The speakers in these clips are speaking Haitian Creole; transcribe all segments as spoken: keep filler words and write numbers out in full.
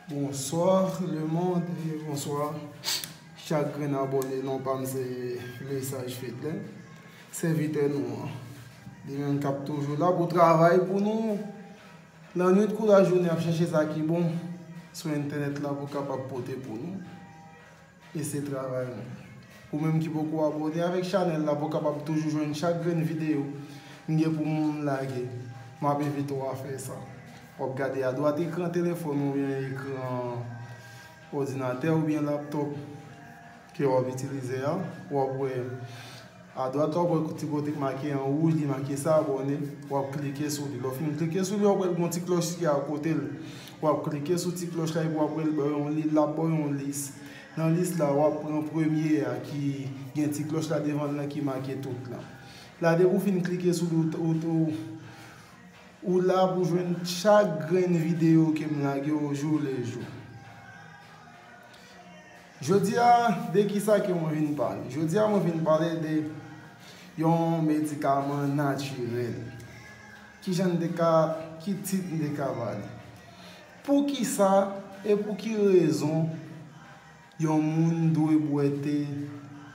Bonsoir le monde et bonsoir chak grenn abòne. Non pa m se Lesage Fedlen, sèvitè nou an. Li menm k ap toujou la pou travay pou nou. Lannwit kou lajounen ap chèche sa ki bon sou entènèt la pou kapab pote pou nou. E se travay nou. Ou menm ki poko abòne avèk chanèl la pou w kapab toujou jwenn chak grenn videyo m gen pou m lage, m ap envite w a fè sa. W ap gade adwat ekran telefòn ou byen ekran òdinatè ou byen laptòp ke w ap itilize a, w ap wè adwat la, w ap wè ti kote k make an wouj, li make sa abòne, w ap klike sou li. Lè w fin klike sou li, w ap wè l gen yon ti klòch ki akote l. W ap klike sou ti klòch la epi w ap wè l ba w yon li-, l ap ba w yon lis. Nan lis la, w ap pran premye a ki gen ti klòch la devan l lan ki make tout la. La depi w fin klike sou li, ou, ou, ou, ou la pou jwenn chak grenn videyo ke m lage ojoulejou. Jodi a, de kisa ke mwen vin pale? Jodi a, mwen vin pale de yon medikaman natirèl. Kijan n te ka, ki tit n te ka ba li? Poukisa e pou ki rezon yon moun dwe bwè te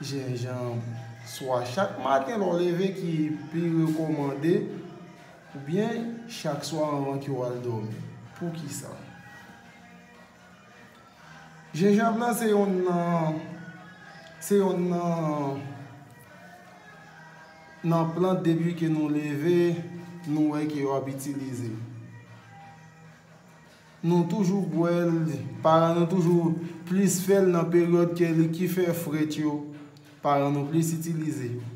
jenjanm swa chak maten lè w leve ki pi rekòmande, oubyen chak swa anvan ke w al dòmi? Poukisa? Jenjanm lan se yonn nan, se yonn nan, nan plant depi ke nou leve, nou wè ke yo ap itilize. Nou toujou bwè l, paran nou toujou plis fè l nan peryòd ke li ki fè frèt yo, paran nou plis itilize yo.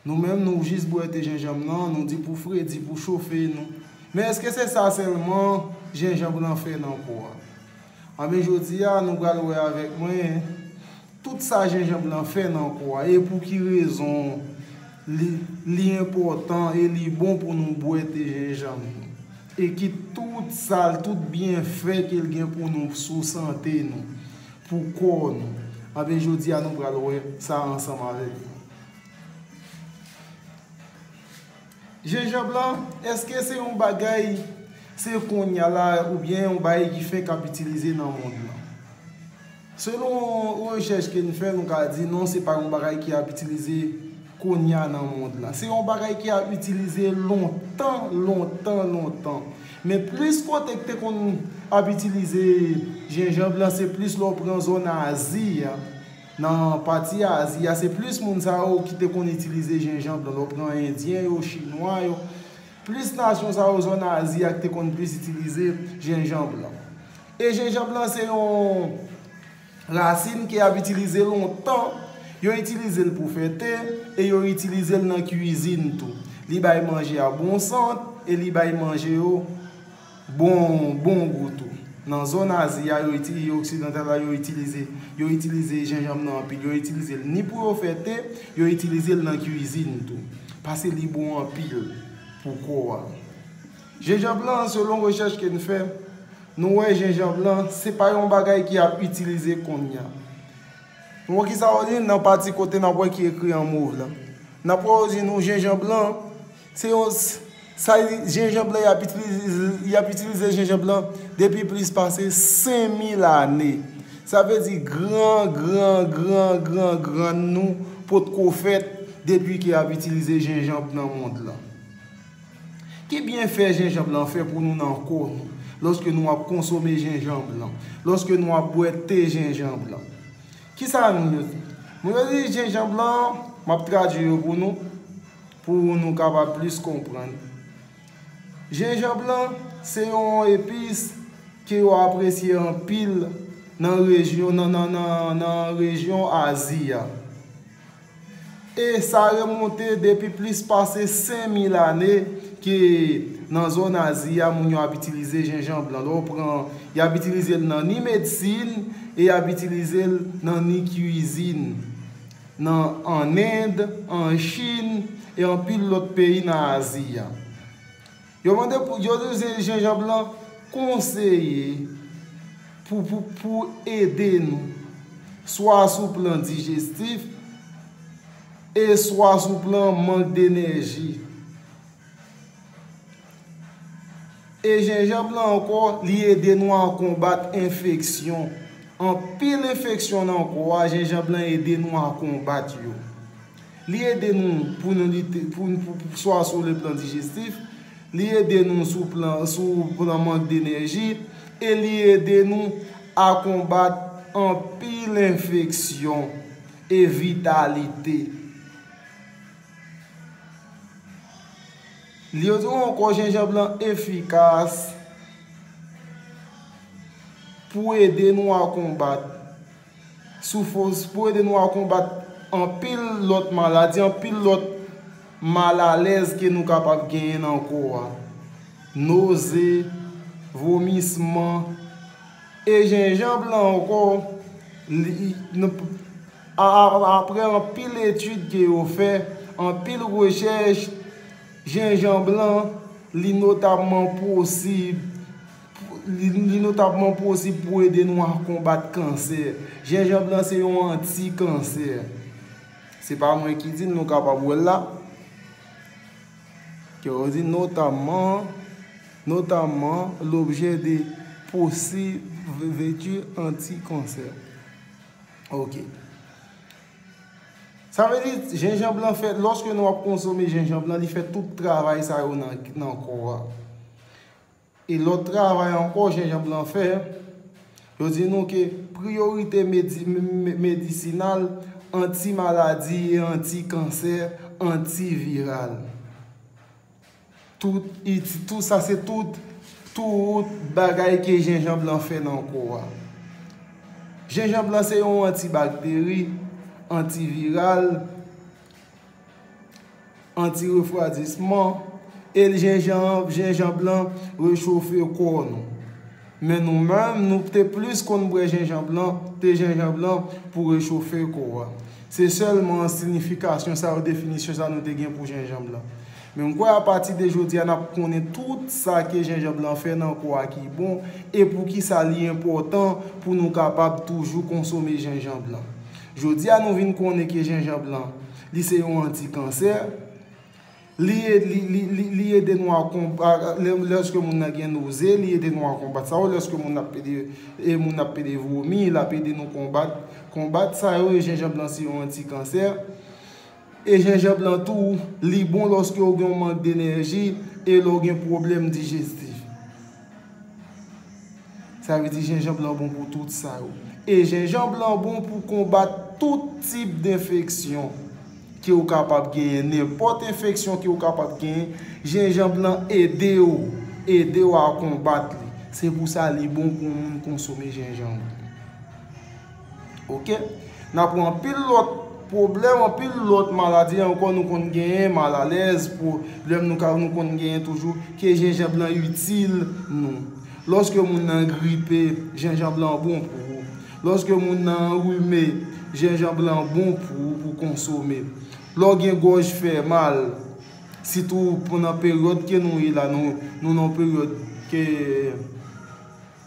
Nou menm, nou jis bwè te jenjanm nan, nou di pou fredi, pou chofe nou. Men èske se sa sèlman jenjanm lan fè nan kò a? Anben, jodi a, nou pral wè avèk mwen tout sa jenjanm lan fè nan kò a e pou ki rezon li, li enpòtan e li bon pou nou bwè te jenjanm nou. E ki tout sa l, tout byenfè ke l gen pou nou sou sante nou, pou kò nou. Anben, jodi a, nou pral wè sa ansanm avèk mwen. Jenjanm lan, èske se yon bagay, se kounye a la, oubyen yon bagay ki fenk ap itilize nan mond lan? Selon yon rechèch ke n fè, nou ka di non, se pa yon bagay ki ap itilize kounye a nan mond lan. Se yon bagay ki ap itilize lontan, lontan, lontan. Men plis kote k te konn ap itilize jenjanm lan, se plis lè w pran zòn Azi a. Nan pati Azi a, se plis moun sa yo ki te konn itilize jenjanm lan. Lè w pran Endyen yo, Chinwa yo, plis nasyon sa yo, zòn Azi a, ki te konn plis itilize jenjanm lan. E jenjanm lan se yon rasin ke y ap itilize lontan. Yo itilize l pou fè te e yo itilize l nan kwizin tou. Li bay manje a bon sant e li bay manje yo bon, bon gou tou. Nan zòn Azi a, yo itilize, oksidantal la, yo itilize, yo itilize jenjanm nan anpil. Yo itilize l ni pou yo fè te, yo itilize l nan kwizin tou. Paske li bon anpil pou kò a. Jenjanm lan, selon rechèch ke n fè, nou wè jenjanm lan, se pa yon bagay ki ap itilize kounye a. Nou wè kisa yo di nan pati kote n ap wè ki ekri an mov la. N ap wè yo di nou jenjanm lan, se yon s-, sa, jenjanm lan, y ap itilize, y ap itilize jenjanm lan depi plis pase senk mil ane. Sa vle di gran, gran, gran, gran, grann nou potko fèt depi ke y ap itilize jenjanm nan mond lan. Ki byenfè jenjanm lan fè pou nou nan kò nou, lòske nou ap konsome jenjanm lan, lòske nou ap bwè te jenjanm lan? Kisa moun yo di? Moun yo di jenjanm lan, m ap tradui yo pou nou, pou nou kapab plis konprann. Jenjanm lan, se yon epis ke yo apresye anpil nan rejyon, nan, nan, nan, nan rejyon Azi a. E sa remonte depi plis pase senk mil ane ke nan zòn Azi a, moun yo ap itilize jenjanm lan. Lè w pran, y ap itilize l nan ni medsin e y ap itilize l nan ni kwizin. Nan, ann End, an Chin e anpil lòt peyi nan Azi a. Yo mande pou, yo di jenjanm lan konseye pou, pou, pou ede nou, swa sou plan dijestif e swa sou plan mank denèji. E jenjanm lan ankò, li ede nou a konbat enfeksyon. Anpil enfeksyon nan kò a, jenjanm lan ede nou a konbat yo. Li ede nou pou nou lite, pou, pou, pou, swa sou le plan dijestif, li ede nou sou plan, sou plan mank denèji, e li ede nou a konbat anpil enfeksyon e vitalite. Li yo di ankò jenjanm lan efikas pou ede nou a konbat soufrans, pou ede nou a konbat anpil lòt maladi, anpil lòt malalèz ke nou kapab genyen nan kò a. Noze, vomisman, e jenjanm lan ankò, li, nou, a, a, apre anpil etid ke yo fè, anpil rechèch, jenjanm lan, li notabman posib, li, li notabman posib pou ede nou a konbat kansè. Jenjanm lan se yon anti-kansè. Se pa mwen ki di l, nou kapab wè l la. Ke yo di notamment, notamment l'objet de possible vertu anti-cancer. Ok. Sa vle di, jenjanm lan fè, lòske nou ap konsome jenjanm lan, li fè tout travay sa yo nan, nan kò a. E lòt travay ankò jenjanm lan fè, yo di nou ke priyorite medi-, me-, me-, medisinal, anti-maladi e anti-kansè, antiviral. Tout, iti-, tout sa se tout, tout bagay ke jenjanm lan fè nan kò a. Jenjanm lan se yon antibakteri, antiviral, anti-refwadisman, e jenjanm, jenjanm lan rechofe kò nou. Men nou menm, nou te plis konn bwè jenjanm lan, te jenjanm lan pou rechofe kò a. Se sèlman siyifikasyon sa yo, definisyon sa nou te gen pou jenjanm lan. Men m kwè apati de jodi a, n ap konnen tout sa ke jenjanm lan fè nan kò a ki bon, e poukisa li enpòtan pou nou kapab toujou konsome jenjanm lan. Jodi a, nou vin konnen ke jenjanm lan, li se yon anti-kansè, li, li, li, li, li ede nou a konba, lè, lèske moun nan gen noze, li ede nou a konbat sa yo, lèske moun ap pede, e moun ap pede vomi, l ap ede nou konbat, konbat sa yo, e jenjanm lan se yon anti-kansè. E jenjanm lan tou, li bon lòske w gen yon mank denèji e lè w gen pwoblèm dijestif. Sa vle di jenjanm lan bon pou tout sa yo. E jenjanm lan bon pou konbat tout tip denfeksyon ke w kapab genyen, nenpòt enfeksyon ke w kapab genyen, jenjanm lan ede w, ede w a konbat li. Se pou sa li bon pou moun konsome jenjanm. Ok? N ap wè anpil lòt pwoblèm, anpil lòt maladi ankò nou konn genyen, malalèz, pwoblèm nou ka, nou konn genyen toujou, ke jenjanm lan itil nou. Lòske moun nan gripe, jenjanm lan bon pou ou. Lòske moun nan anrime, jenjanm lan bon pou ou, pou konsome. Lè w gen gòj fè mal, sitou pandan peryòd ke nou ye la, nou, nou nan yon peryòd ke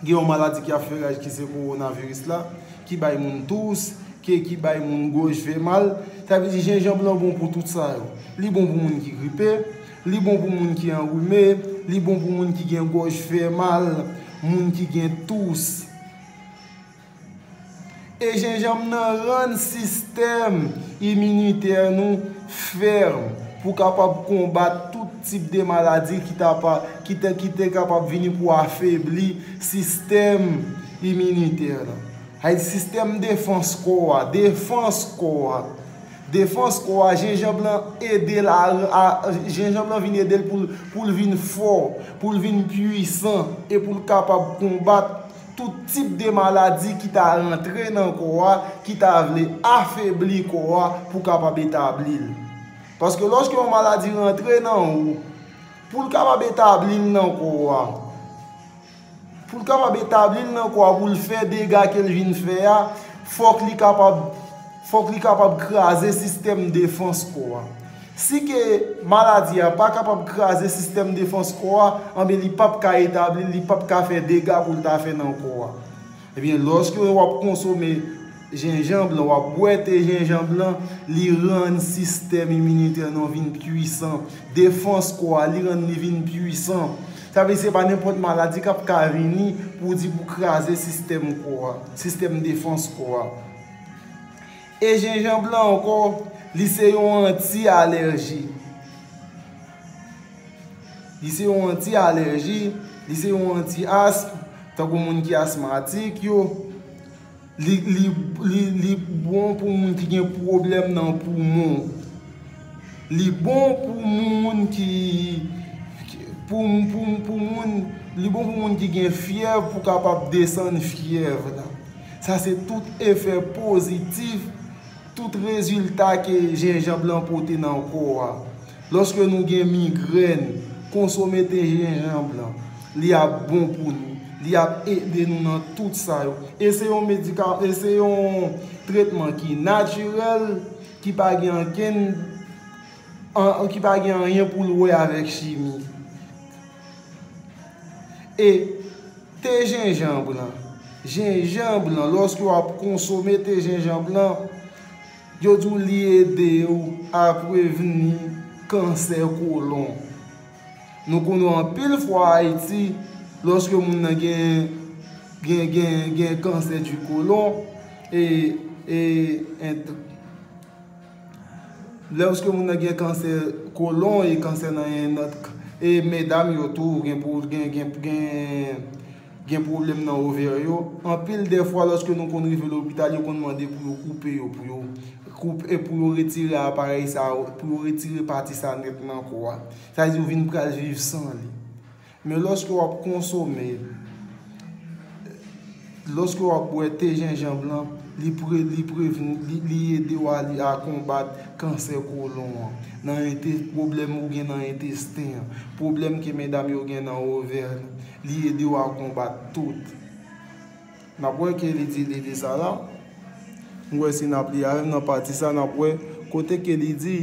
gen yon maladi ki ap fè raj ki se kowonaviris la, ki bay moun tous, ke, ki bay moun gòj fè mal. Sa vle di jenjanm lan bon pou tout sa yo. Li bon pou moun ki gripe, li bon pou moun ki anrime, li bon pou moun ki gen gòj fè mal, moun ki gen tous. E jenjanm nan rann sistèm iminitè nou fèm pou kapab konbat tout tip de maladi ki ta pa, ki te, ki te kapab vini pou afebli sistèm iminitè la. Ay, sistèm defans kò a, defans kò a. Defans kò a, jenjanm lan ede l a, a, jenjanm lan vin ede l pou l, pou l vin fò, pou l vin pwisan e pou l kapab konbat tout tip de maladi ki ta rantre nan kò a, ki ta vle afebli kò a pou kapab etabli l. Paske lòske yon maladi rantre nan ou, pou l kapab etabli l nan kò a, pou l kapab etabli l nan kò a, pou l fè dega ke l vin fè a, fòk li kapab, fòk li kapab kraze sistèm defans kò a. Si ke maladi a pa kapab kraze sistèm defans kò a, anben li p ap ka etabli, li p ap ka fè dega pou l ta fè nan kò a. Ebyen, lòske w ap konsome jenjanm lan, w ap bwè te jenjanm lan, li rann sistèm iminitè nou vin pwisan. Defans kò a, li rann li vin pwisan. Sa vle di se pa nenpòt maladi k ap ka vini pou di pou kraze sistèm kò a, sistèm defans kò a. E jenjanm blan ankò, li se yon anti-alèji. Li se yon anti-alèji, li se yon anti-asm, tankou moun ki asmatik yo. Li, li, li, li bon pou moun ki gen pwoblèm nan poumon. Li bon pou moun ki, ki pou, pou, pou moun, li bon pou moun ki gen fyèv pou kapab desann fyèv la. Sa se tout efè pozitif, tout rezilta ke jenjanm lan pote nan kò a. Lòske nou gen migrèn, konsome te jenjanm lan. Li ap bon pou nou. Li ap ede nou nan tout sa yo. E se yon medika, e se yon tretman ki natirèl, ki pa gen ankenn, an, ki pa gen anyen pou l wè avèk chimi. E te jenjanm lan. Jenjanm lan, lòske w ap konsome te jenjanm lan, yo di w li ede w a prevni kansè kolon. Nou konnen anpil fwa Ayiti, lòske moun nan gen, gen, gen, gen kansè di kolon, e, e, ent- lòske moun nan gen kansè kolon e kansè nan yon lòt k-, e medam yo tou gen pou, gen, gen, gen, gen pwoblèm nan ovè yo. Anpil de fwa, lòske nou konn rive lopital, yo konn mande pou yo koupe yo, pou yo koupe, e pou yo retire aparèy sa, pou yo retire pati sa nèt nan kò a. Sa vle di ou vin pral viv san li. Men lòske w ap konsome, lòske w ap bwè te jenjanm lan, li pre-, li prevni, li, li ede w a, li a konbat kansè kolon an, nan ente-, pwoblèm ou gen nan entesten an, pwoblèm ke medam yo gen nan ovè, li ede w a konbat tout. N ap wè ke li di, li di sa la. Nou wè si n ap li avè m nan pati sa, n ap wè kote ke li di,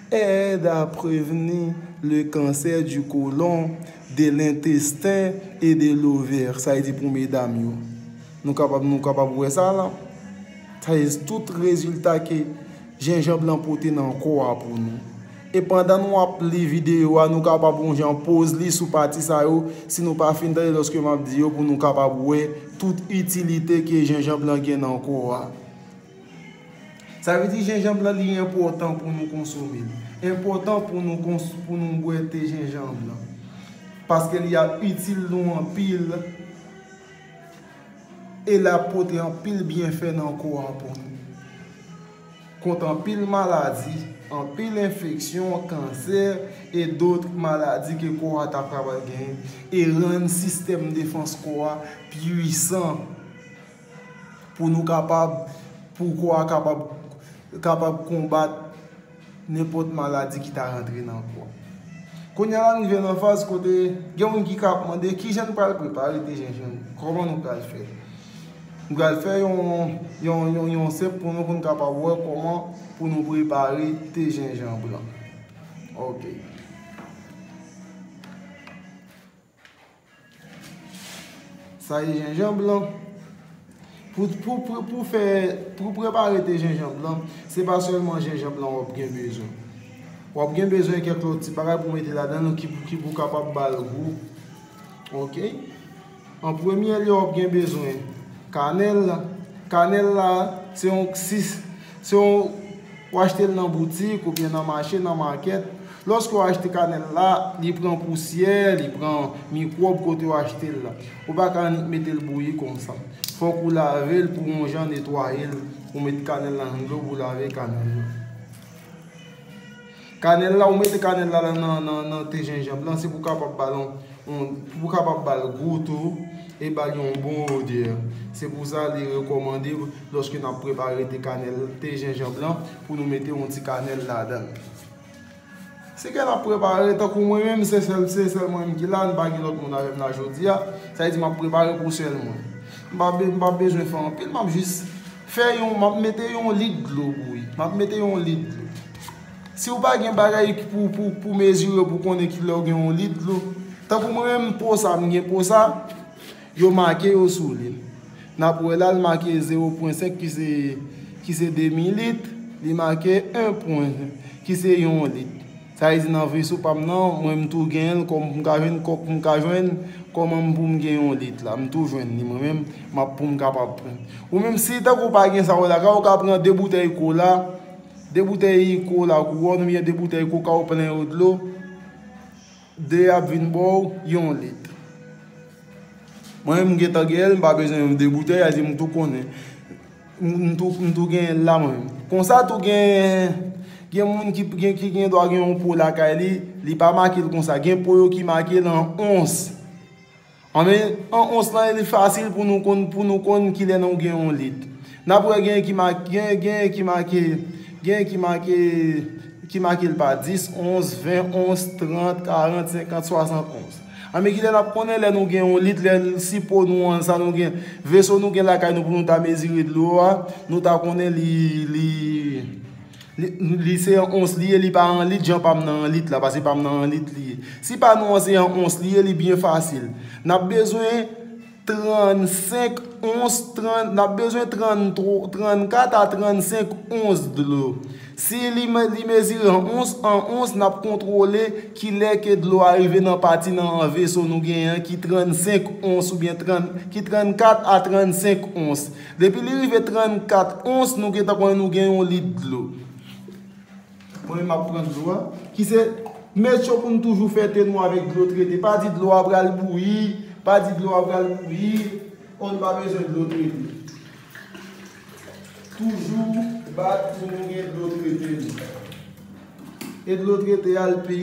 aide à prévenir le cancer du côlon, de l'intestin et de l'ovaire. Sa vle di pou medam yo. Nou kapab, nou kapab wè sa la. Sa vle di tout rezilta ke jenjanm lan pote nan kò a pou nou. E pandan nou ap li videyo a, nou kapab yon jan poz li sou pati sa yo, si nou pa fin tande lòske m ap di yo, pou nou kapab wè tout itilite ke jenjanm lan gen nan kò a. Sa vle di jenjanm lan li enpòtan pou nou konsome l. Enpòtan pou nou kons-, pou nou bwè te jenjanm lan. Paske li ap itil nou anpil. E l ap pote anpil byenfè nan kò a pou nou. Kont anpil maladi, anpil enfeksyon, kansè, e dòt maladi ke kò a ta kapab genyen, e rann sistèm defans kò a pwisan pou nou kapab, pou kò a kapab, kapab konbat nenpòt maladi ki ta rantre nan kò. Kounye a la, nou rive nan faz kote gen moun ki ka ap mande, "Kijan n pral prepare te jenjanm? Kòman nou pral fè?" Nou pral fè yon, yon, yon, yon step pou nou, pou nou kapab wè kòman pou nou prepare te jenjanm lan. Ok. Sa e jenjanm lan. Pou, pou, pou, pou fè, pou prepare te jenjanm lan, se pa sèlman jenjanm lan w ap gen bezwen. W ap gen bezwen kèk lòt ti bagay pou mete ladan l ki, ki pou kapab ba l gou. Ok? An premye lye, w ap gen bezwen kanèl. Kanèl la, se yon, si, se yon, w achte l nan boutik oubyen nan mache, nan makèt. Lòske w achte kanèl la, li pran pousyè, li pran mikwòb kote w achte l la. Ou pa ka annik mete l bouyi konsa. Fòk ou lave l pou yon jan netwaye l. Ou met kanèl nan dlo pou lave kanèl la. Kanèl la, ou mete kanèl la nan, nan, nan te jenjanm lan, se pou kapab ba l yon, yon, pou kapab ba l gou tou, e ba l yon bon odè. Se pou sa li rekòmande lòske n ap prepare te kanèl, te jenjanm lan, pou nou mete yon ti kanèl ladan l. Se ke n ap prepare, tankou mwen menm, se sèl, se sèl mwen menm ki la, n pa gen lòt moun avè m la jodi a. Sa vle di m ap prepare pou sèl mwen. M pa be-, m pa bezwen fè anpil, m ap jis fè yon, m ap mete yon lit dlo bouyi. M ap mete yon lit dlo. Si w pa gen bagay ki pou, pou, pou mezire, pou konnen kilè w gen yon lit dlo, tankou mwen menm, po sa, m gen po sa, yo make yo sou li. N ap wè la, l make zewo pwen senk ki se, ki se demi lit, li make en pwen, ki se yon lit. Sa vle di nan veso pa m nan, mwen m tou genyen l, kòm m ka jwenn, kòm m ka jwenn, kòman m pou m gen yon lit la. M tou jwenn li, mwen menm, m ap pou m kapab pran. Ou menm si tankou w pa gen sa w lakay, ou ka pran de boutèy kola, de boutèy kola kouwòn oubyen de boutèy koka ou plen yo dlo, de ap vin ba w yon lit. Mwen menm m gentan gen l, m pa bezwen de boutèy, sa vle di m tou konnen. M, m tou, m tou gen la mwen. Konsa tou gen, gen moun ki, gen, ki gen dwa gen yon po lakay li, li pa make l konsa. Gen po yo ki make l an ons. Anben, an ons lan, li fasil pou nou konn, pou nou konn kilè nou gen yon lit. N ap wè gen ki make, gen, gen ki make, gen ki make, ki make l pa dis, onz, ven, onz, trant, karant, senkant, swasant, onz. Anben, kilè n ap konnen lè nou gen yon lit, lè si po nou an, sa nou gen, veso nou gen lakay nou pou nou ta mezire dlo a, nou ta konnen li, li, li, li se an ons li ye, li pa an lit, jan pa m nan an lit la, paske pa m nan an lit li ye. Si pa nou an se an ons li ye, li byen fasil. N ap bezwen trannsenk ons, trant, n ap bezwen tranntwa, trannkat a trannsenk ons dlo. Si li, me- li mezire an ons, an ons, n ap kontwole kilè ke dlo a rive nan pati nan an veso nou genyen an ki trannsenk ons oubyen trant, ki trannkat a trannsenk ons. Depi li rive trannkat ons, nou gentan konnen nou gen yon lit dlo. Mwen menm m ap pran dlo a, ki se metye pou n toujou fè te nou avèk dlo trete. Pa di dlo a pral bouyi, pa di dlo a pral bouyi, o nou pa bezwen dlo trete. Toujou bat pou nou gen dlo trete nou. E dlo trete a, l pi,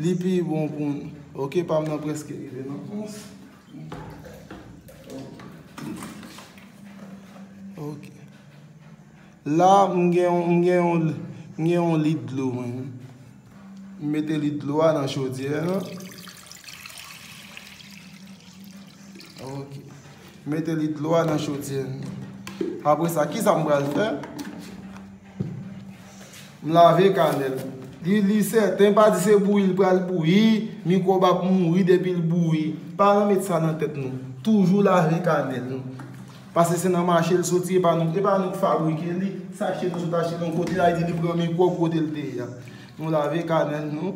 li pi bon pou nou. Oke, pa m nan prèske rive nan ons. Oke. La, m gen yon, m gen yon, m gen yon lit dlo, mwen. M mete lit dlo a nan chodyè a. Oke. M mete lit dlo a nan chodyè a. Apre sa, kisa m pral fè? M lave kanèl. Li, li sèten, pa di se bouyi l pral bouyi, mikwòb ap mouri depi l bouyi. Pa nan met sa nan tèt nou. Toujou lave kanèl nou. Paske se nan mache l soti, e pa nou, e pa nou k fabrike li. Sa achte nou sot achte l yon kote, la, li di li pran mikwòb kote l te ye a. Nou lave kanèl nou.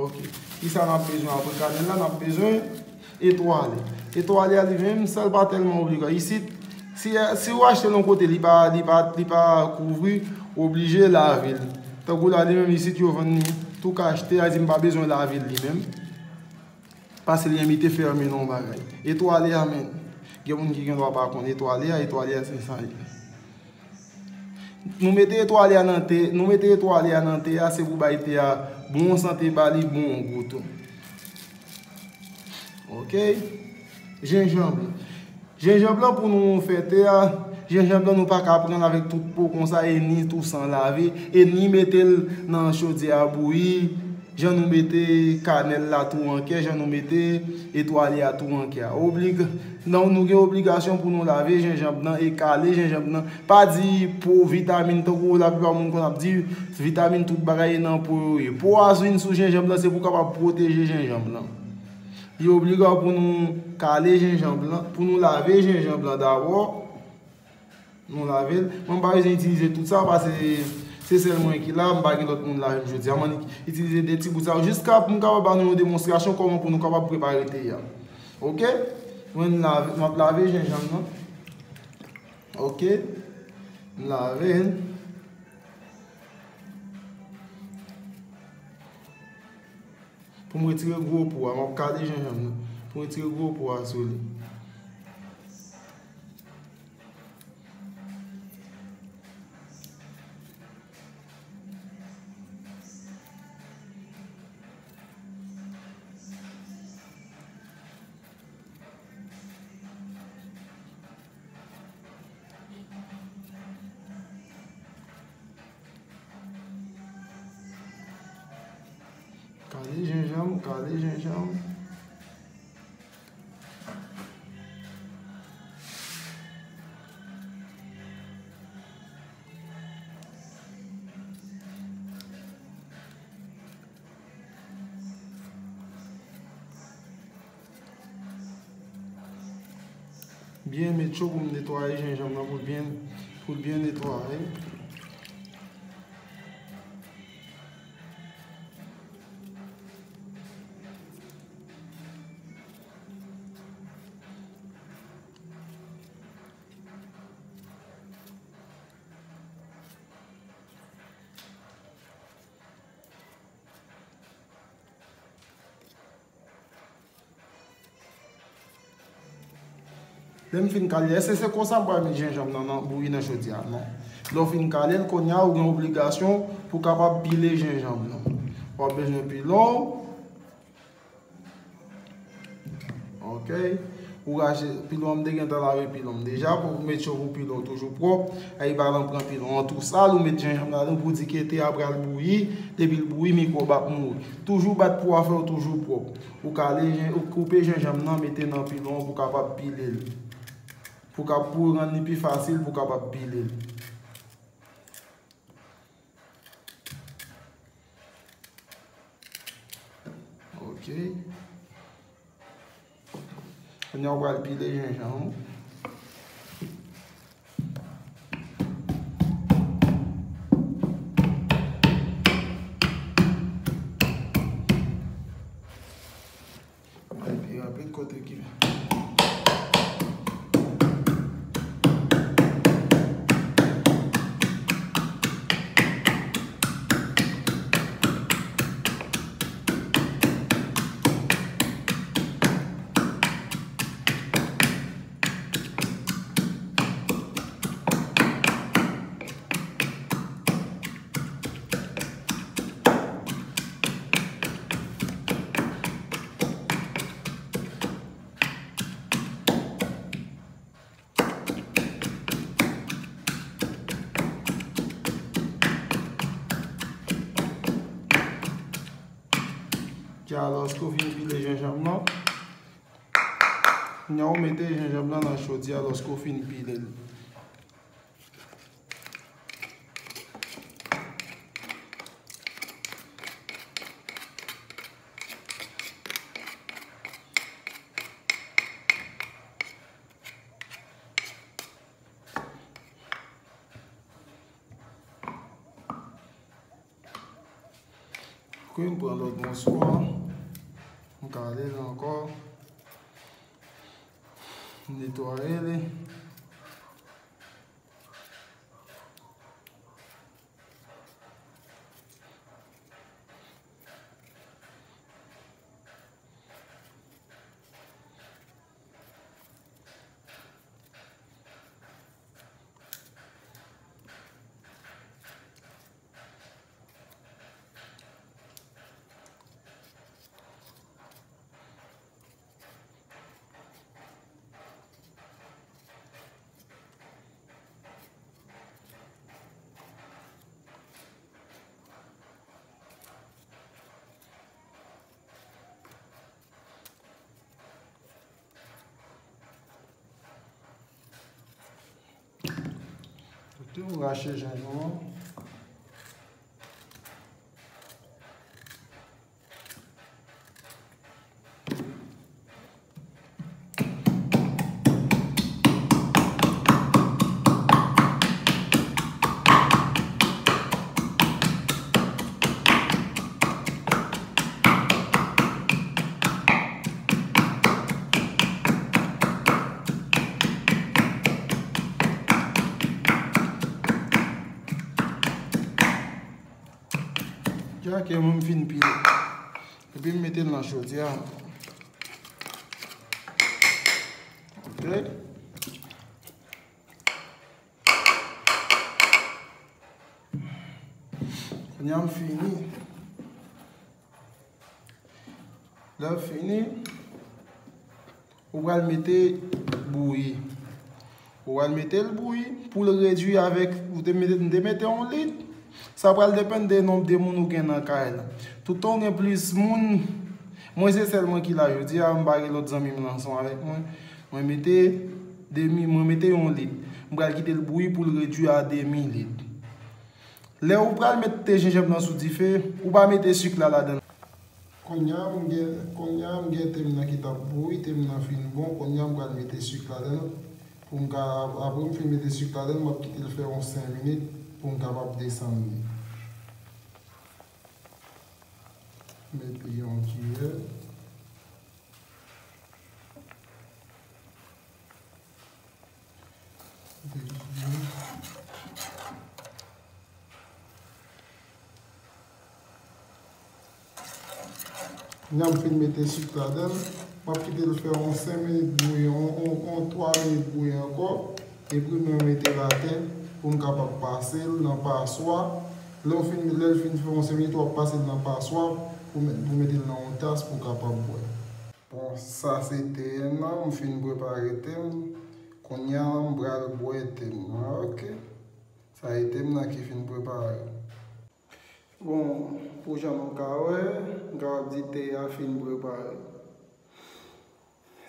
Oke. Kisa n ap bezwen apre kanèl la? N ap bezwen etwale. Etwale a li menm, sa l pa tèlman obliga. Isit, si, si w achte l yon kote, li pa, li pa, li pa kouvri, oblije lave l. Tankou la, li menm isit, yo vann li tou ka achte, a di m pa bezwen lave l li menm. Paske li enmite fèmen nan yon bagay. Etwale a, men. Gen moun ki gen dwa pa konn etwale a, etwale a se sa l ye. Nou mete etwale a nan te, nou mete etwale a nan te a, se pou bay te a bon sante, ba li bon gou tou. Oke? Jenjanm. Jenjanm lan pou nou fè te a, jenjanm lan nou pa ka pran l avèk tout po konsa e ni tou san lave, e ni mete l nan chodyè a bouyi, jan nou mete kanèl la tou an kè, jan nou mete etwale a tou an kè a. Oblig, non, nou gen obligasyon pou nou lave jenjanm nan e kale jenjanm nan. Pa di po vitamin, tankou laplipa moun konn ap di vitamin tout bagay e nan po yo ye. Po a vin sou jenjanm lan, se pou kapab pwoteje jenjanm lan. Li obliga pou nou kale jenjanm lan, pou nou lave jenjanm lan dabò. Nou lave l. Mwen m pa bezwen itilize tout sa, paske se sèl mwen ki la, m pa gen lòt moun lave m jodi a. Mwen itilize de ti bout sa yo, jiska pou m kapab ba nou yon demonstrasyon kòman pou nou kapab prepare te a. Oke? Mwen m lave, m ap lave jenjanm nan. Oke? M lave l. Pou m retire gwo po a, m ap kale jenjanm nan. Pou m retire gwo po a sou li. Kale jenjanm, kale jenjanm. Byen met cho pou m netwaye jenjanm nan pou l byen, pou l byen netwaye. Lè m fin kale, èske se konsa m pral met jenjanm nan, nan bouyi nan chodyè a? Non. Lè w fin kale l, kounye a ou gen obligasyon pou w kapab pile jenjanm nan. W ap bezwen pilon w. Ok. Ou rache pilon an, m te gentan lave pilon m deja. Pou w met cho pou pilon w toujou pwòp. Ay, pa lan pran pilon an tou sal, ou met jenjanm ladan pou di ke te a pral bouyi. Depi l bouyi, mikwòb ap mouri. Toujou bat pou afè w toujou pwòp. Ou kale jen-, ou koupe jenjanm nan, mete nan pilon an pou w kapab pile l. Pou ka, pou rann li pi fasil pou w kapab pile l. Ok. Kounye a w pral pile jenjanm ou. Epi rapid kote ki. Ki a, lòske w fin pile jenjanm nan, kounye a w mete jenjanm nan nan chodyè a lòske w fin pile l. Ok, m pran lòt mòso a, m kale l ankò, m netwaye li. Kote ou rache jenjanm an. Dja ke mwen m fin pile. Epi m mete l nan chodyè a. Ok. Kounye a m fini. Lè w fini, ou pral mete bouyi. Ou pral mete l bouyi pou l redui avèk, ou te mete, m te mete yon lit. Sa pral depann de nonb de moun ou gen nan kay la. Toutan w gen plis moun, mwen se sèl mwen ki la jodi a, m pa gen lòt zanmi m nan ansanm avèk mwen. Mwen mete demi, mwen mete yon lit. M pral kite l bouyi pou l redui a demi lit. Lè ou pral mete jenjanm nan sou dife, ou pa mete sik la ladan l. Kounye a m gen, kounye a m gen te m nan ki t ap bouyi, te m nan fin bon, kounye a m pral mete sik ladan l pou m ka, apre m fin mete sik ladan l, m ap kite l fè yon senk minit pou m kapab desann li. Mete yon kiyè. Kounye a m fin mete sik ladan l. M ap kite l fè yon senk minit bouyi, yon, yon, yon twa minit bouyi ankò. Epi mwen mete l atè pou m kapab pase l nan paswa. Lè w fin, lè l fin fè yon senk minit, w ap pase l nan paswa pou, met, pou mete l nan yon tas pou w kapab bwè. Bon, sa se te m nan, m fin prepare te m. Kounye a, m pral bwè te m nan, oke? Sa e te m nan ki fin prepare. Bon, pou jan nou ka wè, m kapab di te a fin prepare.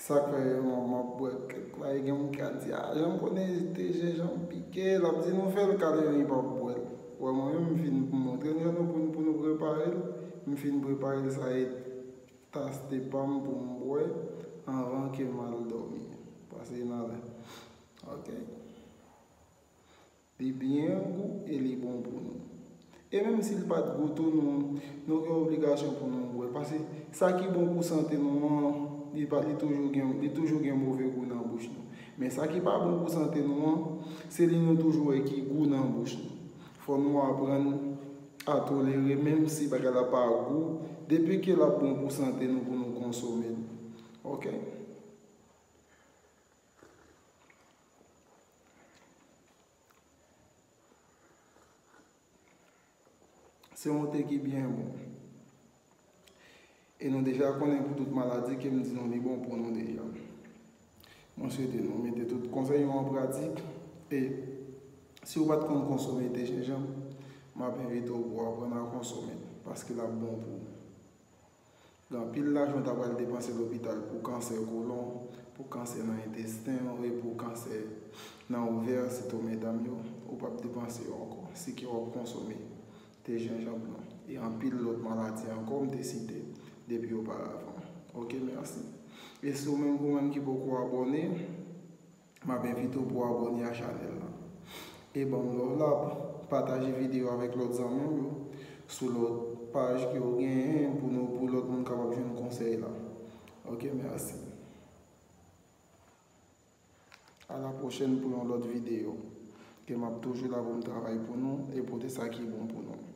Sa k fè m, m ap bwè kèk la, e gen moun ki ap di, "A, jan m konnen te jenjanm pike, l ap di nou fè l kale men li p ap bwè l." Wè, mwen menm, m fin montre nou jan nou pou, pou nou prepare l. M fin prepare l, sa e tas te pa m pou m bwè anvan ke m al dòmi. Pase nan lè. Oke. Li byen gou e li bon pou nou. E menm si l pa t gou tou, nou, nou gen obligasyon pou nou bwè l. Paske sa ki bon pou sante nou an, li pa, li toujou gen, li toujou gen move gou nan bouch nou. Men sa ki pa bon pou sante nou an, se li nou toujou wè ki gou nan bouch nou. Fò nou aprann a tolere, menm si bagay la pa gou, depi ke l ap bon pou sante nou pou nou konsome l. Oke? Se yon te ki byen bon. E nou deja konnen pou tout maladi ke m di nou li bon pou nou deja. Mwen swete nou mete tout konsèy yo an pratik. E si w pa t konn konsome te jenjanm, m ap envite w pou w aprann a konsome l, paske l ap bon pou ou. Gen anpil lajan w ta pral depanse lopital pou kansè kolon, pou kansè nan entesten w e pou kansè nan ovè, sitou medam yo, ou p ap depanse yo ankò, si ke w ap konsome te jenjanm nan. E anpil lòt maladi ankò m te site depi oparavan. Oke, mèsi. E si w menm, ou menm ki poko abòne, m ap envite w pou w abòne a chanèl la. E ban m love la, pataje videyo avèk lòt zanmi w yo sou lòt paj ke w genyen pou nou, pou lòt moun kapab jwenn konsèy la. Oke, mèsi. A la pwochèn pou yon lòt videyo. Ke m ap toujou la pou m travay pou nou e pote sa ki bon pou nou.